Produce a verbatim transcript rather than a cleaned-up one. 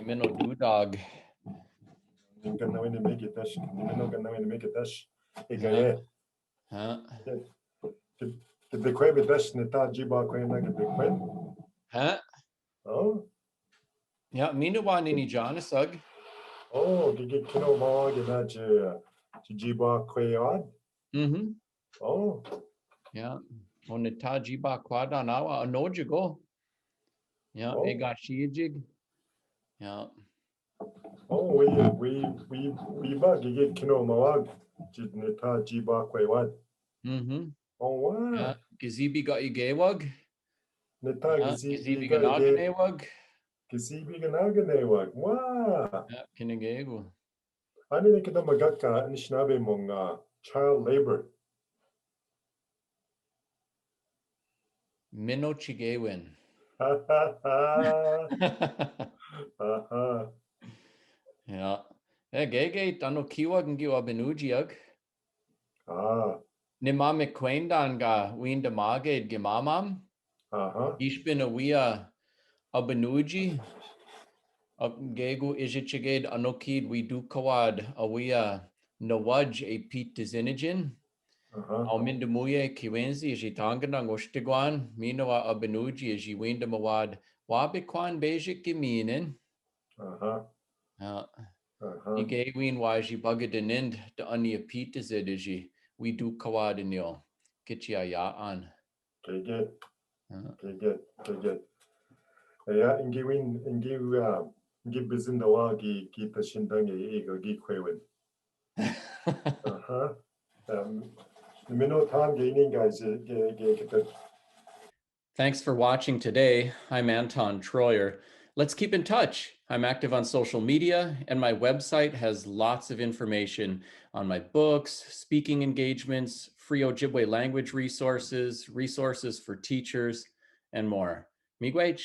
Imeno dudag. Nimeno ganawi ni migitash. Nimeno ganawi ni migitash. Igaye. Huh? Kibikwe bitash nita jiba kwe na kibikwe. Huh? Oh. Yeah, mina wa nini John asag. Oh, gigi kino ma gina ji jiba kwe ad. Mm-hmm. Oh. Yeah. Onita jiba kwada nawa anojigo. Yeah, oh. Ega shijig. Yeah. Oh, we we we we ba gigi kino mawag. Nita jiba kwe wad. Mm-hmm. Oh, wow. Yeah. Gizibi ga igewag. Nita gizibi ga igewag. Gizibi ga igewag. Wow. Yeah, kinigego. Ani ne kida magaka Anishinaabe monga child labor. Mino chigewin. Aha. Yeah. E gege tano kiwa ngi wa benuji ag. Ah. Ni mame kwendan ga winda maged ge mamam. Aha. Ishpin awia abenuji. Gegu ijichiged anokid wi dukawad awia nawaj e pit dizinijin. Aha. Au minda muye kiwenzi iji tangana ngoshtiguan, mino a abenuji iji winda mawad. Wabe kwan bejik giminin. Aha. Aha. Igewin waji bagadinind da ani a pit dizidiji. Wi dukawad inyo. Kichi a ya an. Kege. Kege. Kege. Ya, ingi win, ingi, uh, ingi bizin da wa gi, gi tashindange ego gi kwewin. Aha. Um, mino tan ge ininga ge, ge, ge, ge. Thanks for watching today. I'm Anton Troyer. Let's keep in touch. I'm active on social media, and my website has lots of information on my books, speaking engagements, free Ojibwe language resources, resources for teachers, and more. Miigwech.